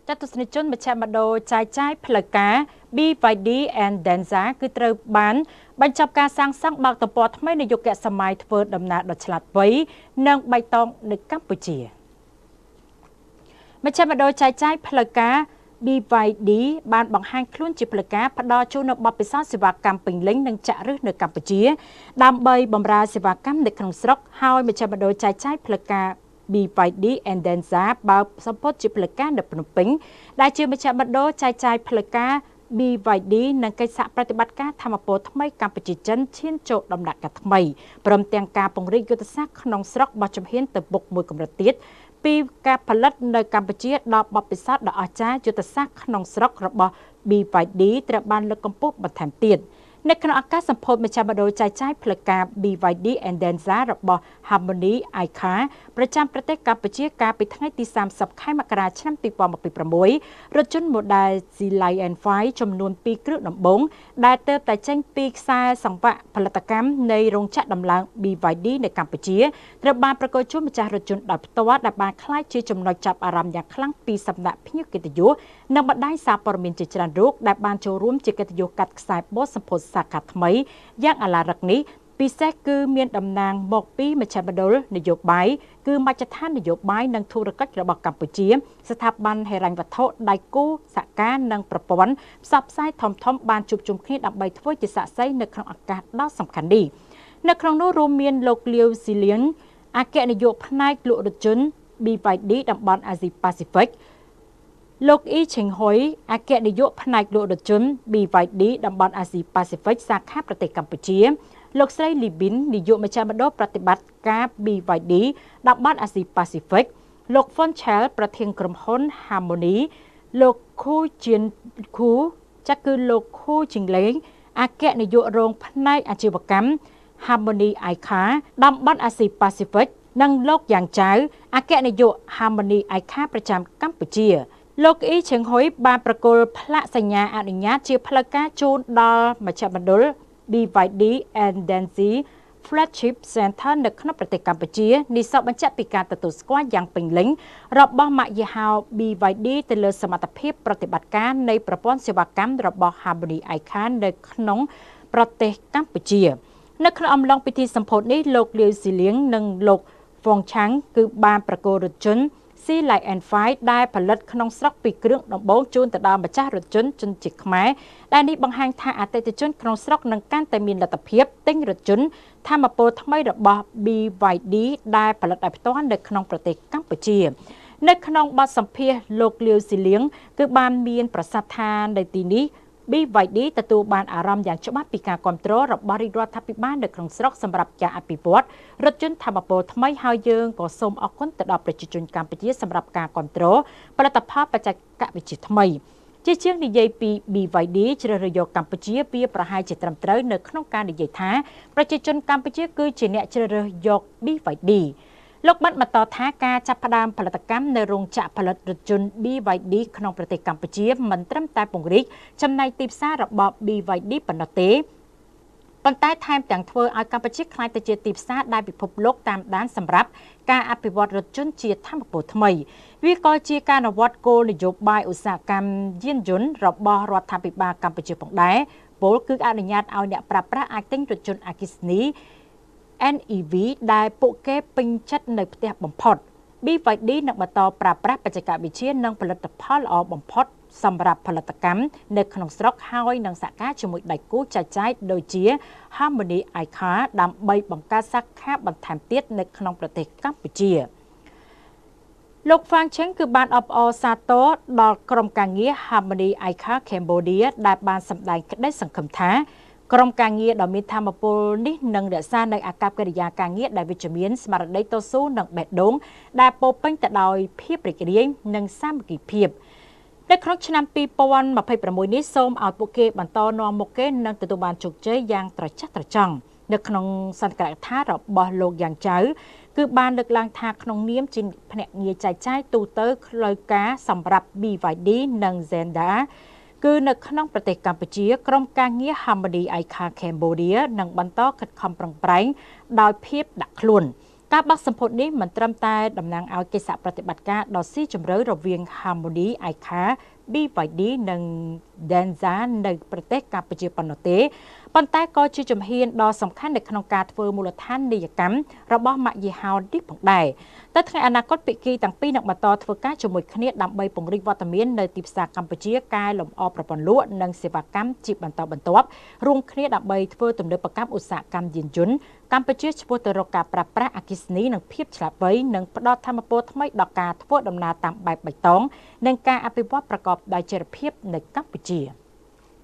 ចាត់ទស្សនិកជនមជ្ឈមណ្ឌលចាយចាយផ្លូវការ BYD and Denza គឺត្រូវបានបញ្ចប់ការសាងសង់បើកទំព័រថ្មីនៃយុគសម័យធ្វើដំណើរដ៏ឆ្លាតវៃនិងបៃតងនៅកម្ពុជាមជ្ឈមណ្ឌលចាយចាយផ្លូវការ BYD បានបង្ហាញខ្លួនជាផ្លូវការផ្ដល់ជូននូវបទពិសោធន៍សេវាកម្មពេញលេញនិងចាក់ឫសនៅកម្ពុជាដើម្បីបម្រើសេវាកម្មនៅក្នុងស្រុកហើយមជ្ឈមណ្ឌលចែកចាយផ្លូវការ BYD and Denza បើសម្ពោធជាផ្លូវការនៅភ្នំពេញដែលជាមជ្ឈមណ្ឌលចែកចាយផ្លូវការ BYD និងកិច្ចសហប្រតិបត្តិការធម្មពលថ្មីកម្ពុជាចិនឈានចូលដំណាក់កាលថ្មីព្រមទាំងការពង្រីកយុទ្ធសាស្ត្រក្នុងស្រុកបោះជំហានទៅមុខមួយកម្រិតទៀតពីការផលិតនៅកម្ពុជាដល់បទពិសោធន៍ដ៏អស្ចារ្យយុទ្ធសាស្ត្រក្នុងស្រុករបស់ BYD ត្រូវបានលើកកម្ពស់បន្ថែមទៀតនៅក្នុងឱកាសសម្ពោធមជ្ឈមណ្ឌលចែកចាយផ្លូវការ BYD and Denza របស់ Harmony iCar ប្រចាំប្រទេសកម្ពុជាកាលពីថ្ងៃទី30ខែមករាឆ្នាំ2026រថយន្ត Model Sealion 5ចំនួន2គ្រឿងដំបូងដែលទើបតែចេញពីខ្សែសង្វាក់ផលិតកម្មនៃរោងចក្រដំឡើង BYD នៅកម្ពុជាត្រូវបានប្រគល់ជូនម្ចាស់រថយន្តដោយផ្ទាល់ដែលបានក្លាយជាចំណុចចាប់អារម្មណ៍យ៉ាងខ្លាំងពីសំណាក់ភ្ញៀវកិត្តិយសនិងបណ្ដាញសារព័ត៌មានជាច្រើនរូបដែលបានចូលរួមជាកិត្តិយសកាត់ខ្សែបោះសម្ពោធសាខាថ្មីយ៉ាងអាឡារឹកនេះពិសេសគឺមានតំណាងមកពីមជ្ឈមណ្ឌលនយោបាយគឺមជ្ឈដ្ឋាននយោបាយនិងធុរកិច្ចរបស់កម្ពុជាស្ថាប័នហិរញ្ញវត្ថុដៃគូសហការនិងប្រព័ន្ធផ្សព្វផ្សាយធំៗបានជួបជុំគ្នាដើម្បីធ្វើជាសាក្សីនៅក្នុងឱកាសដ៏សំខាន់នេះនៅក្នុងនោះរួមមានលោកលាវស៊ីលៀងអគ្គនាយកផ្នែកលក់រថយន្ត BYD តំបន់អាស៊ីប៉ាស៊ីហ្វិកលោកអ៊ីឆេងហ៊ុយអគ្គនាយកផ្នែកលក់រថយន្ត BYD តំបន់អាស៊ីប៉ាស៊ីហ្វិកសាខាប្រទេសកម្ពុជាលោកស្រីលីប៊ីននាយកមជ្ឈមណ្ឌលប្រតិបត្តិការ BYD តំបន់អាស៊ីប៉ាស៊ីហ្វិកលោកហ្វុនឆែលប្រធានក្រុមហ៊ុន Harmony លោកខូជៀនខូចាក់គឺលោកខូជីងលេងអគ្គនាយករងផ្នែកអាជីវកម្ម Harmony iCar តំបន់អាស៊ីប៉ាស៊ីហ្វិកនិងលោកយ៉ាងចៅអគ្គនាយក Harmony iCar ប្រចាំកម្ពុជាលោកអ៊ីឆេងហ៊ុយបានប្រគល់ផ្លាកសញ្ញាអនុញ្ញាតជាផ្លូវការជូនដល់មជ្ឈមណ្ឌល BYD and Denzi Flagship Center នៅក្នុងប្រទេសកម្ពុជានេះសបញ្ជាក់ពីការទទួលស្គាល់យ៉ាងពេញលេញរបស់ម៉ាកយីហោ BYD ទៅលើសមត្ថភាពប្រតិបត្តិការនៃប្រព័ន្ធសេវាកម្មរបស់ Harmony iCar នៅក្នុងប្រទេសកម្ពុជានៅក្នុងអំឡុងពិធីសម្ពោធនេះលោកលាវស៊ីលៀងនិងលោកហ្វងឆាំងគឺបានប្រគល់រថយន្ត Sealion 5ដែលផលិតក្នុងស្រុកពីគ្រឿងដំបូងជូនទៅដល់ម្ចាស់រថយន្តជនជាតិខ្មែរដែលនេះបង្ហាញថាអតិថិជនក្នុងស្រុកនឹងកាន់តែមានលទ្ធភាពទិញរថយន្តធម្មពលថ្មីរបស់ BYD ដែលផលិតដោយផ្ទាល់នៅក្នុងប្រទេសកម្ពុជានៅក្នុងបទសម្ភាសន៍លោកលាវស៊ីលៀងគឺបានមានប្រសាសន៍ថានៅទីនេះ BYD ទទួលបានអារម្មណ៍យ៉ាងច្បាស់ពីការគ្រប់គ្រងរបស់រាជរដ្ឋាភិបាលនៅក្នុងស្រុកសម្រាប់ការអភិវឌ្ឍរថយន្តធម្មពលថ្មីហើយយើងក៏សូមអរគុណទៅដល់ប្រជាជនកម្ពុជាសម្រាប់ការគ្រប់គ្រងផលិតផលបច្ចេកវិទ្យាថ្មីជាជាងនិយាយពី BYD ជ្រើសរើសយកកម្ពុជាវាប្រហែលជាត្រឹមត្រូវនៅក្នុងការនិយាយថាប្រជាជនកម្ពុជាគឺជាអ្នកជ្រើសរើសយក BYD លោកបានបន្តថាការចាប់ផ្ដើមផលិតកម្មនៅរោងចក្រផលិតរថយន្ត BYD ក្នុងប្រទេសកម្ពុជាមិនត្រឹមតែពង្រីកចំណែកទីផ្សាររបស់ BYD ប៉ុណ្ណោះទេប៉ុន្តែថែមទាំងធ្វើឲ្យកម្ពុជាក្លាយទៅជាទីផ្សារដែលពិភពលោកតាមដានសម្រាប់ការអភិវឌ្ឍរថយន្តជាធម្មពលថ្មីវាក៏ជាការអនុវត្តគោលនយោបាយឧស្សាហកម្មយានយន្តរបស់រដ្ឋាភិបាលកម្ពុជាផងដែរពលគឺអនុញ្ញាតឲ្យអ្នកប្រើប្រាស់អាចទិញរថយន្តអគ្គិសនី NEV ដែលពួកគេពេញចិត្តនៅផ្ទះបំផុត BYD នឹងបន្តប្រើប្រាស់បច្ចេកវិទ្យានិងផលិតផលល្អបំផុតសម្រាប់ផលិតកម្មនៅក្នុងស្រុកហើយនឹងសហការជាមួយដៃគូចែកចាយដូចជា Harmony iCar ដើម្បីបង្កើតសាខាបន្ថែមទៀតនៅក្នុងប្រទេសកម្ពុជាលោកហ្វាងឆេងគឺបានអបអរសាទរដល់ក្រុមការងារ Harmony iCar Cambodia ដែលបានសម្ដែងក្តីសង្ឃឹមថាក្រុមការងារដ៏មានធម៌ពលនេះនឹងរក្សានៅអាកប្បកិរិយាការងារដែលវិជ្ជមានស្មារតីតស៊ូនិងបេះដូងដែលពោពេញទៅដោយភាពរីករាយនិងសាមគ្គីភាពនៅក្នុងឆ្នាំ2026នេះសូមឲ្យពួកគេបន្តនាំមុខគេនិងទទួលបានជោគជ័យយ៉ាងត្រចះត្រចង់នៅក្នុងសន្ទរកថារបស់លោកយ៉ាងចៅគឺបានលើកឡើងថាក្នុងនាមជាភ្នាក់ងារចែកចាយទូទៅផ្លូវការសម្រាប់ BYD និង Zenda គឺនៅក្នុងប្រទេសកម្ពុជាក្រុមការងារ Harmony iCar Cambodia នឹងបន្តខិតខំប្រឹងប្រែងដោយភាពដាក់ខ្លួន ការបើកសម្ពោធនេះមិនត្រឹមតែតំណាងឲ្យកិច្ចសហប្រតិបត្តិការដ៏ស៊ីជម្រៅរវាង Harmony iCar BYD និង Denza នៅប្រទេសកម្ពុជាប៉ុណ្ណោះទេ ប៉ុន្តែក៏ជាជំហានដ៏សំខាន់នៅក្នុងការធ្វើមូលដ្ឋាននីយកម្មរបស់ម៉ាកយីហោនេះផងដែរ។ ទៅថ្ងៃអនាគត ភាគីទាំងពីរនឹងបន្តធ្វើការជាមួយគ្នាដើម្បីពង្រីកវត្តមាននៅទីផ្សារកម្ពុជា កែលម្អប្រព័ន្ធលក់ និងសេវាកម្មជាបន្តបន្ទាប់ រួមគ្នាដើម្បីធ្វើទំនើបកម្មឧស្សាហកម្មយានយន្តកម្ពុជាឆ្ពោះទៅរកការប្រើប្រាស់អគ្គិសនី និងភាពឆ្លាតវៃ និងផ្ដល់ធម៌ពលថ្មីដល់ការធ្វើដំណើរតាមបែបបៃតង និងការអភិវឌ្ឍប្រកបដោយចីរភាពនៅកម្ពុជា។